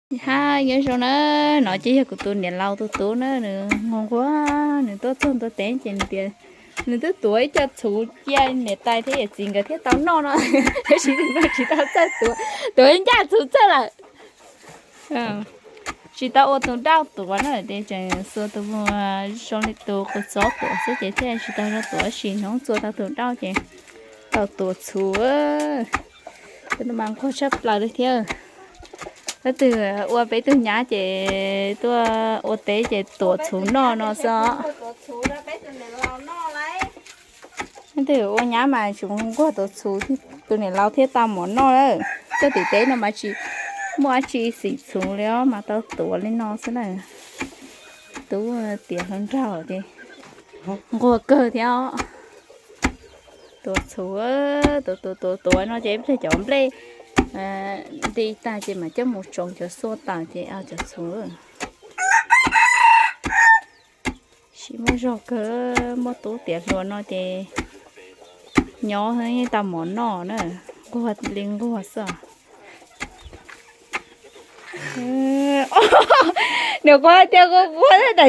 Ha, nyob zoo na, no ces yog kuv tus niam laus tus tub na, nws nquag nquag, nws tuaj txog ntua teb ces nws tias nws twb tuav ib co txhuv cia niam tais thiab yawm txiv nkawd thiaj tau noj no, tab sis nws tsis tau txawj tuav, tuav ncaj txhuv txawj lawm. Tsis tau ua tus dauj tuav na, ces tseem xuas tus muag zoo li tus qus txob tuav xwb ces thiaj tsis tau zoo tuav, tab sis hnub txua tau tus dauj ces tau tuav txhuv. Tus no mas nquag tshaj plaws li thiab. Leej twg ua peb tug nyab ces tuaj ua teb ces tuav txhuv noj no xwb. Leej twg ua nyab mas tsuas nquag tuav txhuv, tus niam laus thiaj tau mov noj lawm. Tuaj tim teb no mas tsis muaj dab tsi xim txhuv li os, mas tau tuav li no xwb na. Tub tiav hluas nraug ces nquag kawg thiab os. Tuav txhuv, tuav tuav tuav tuav no ces ib pliag cov nplej nti tag ces mam coj mus tsoov cov xuaj tawm ces cov txhuv. Tsis muaj zog kawg, muaj tub tiav hluas no ces nyob yeej tau mov noj na, nquag li nquag xwb. Nws quaj tiag, quaj quaj daim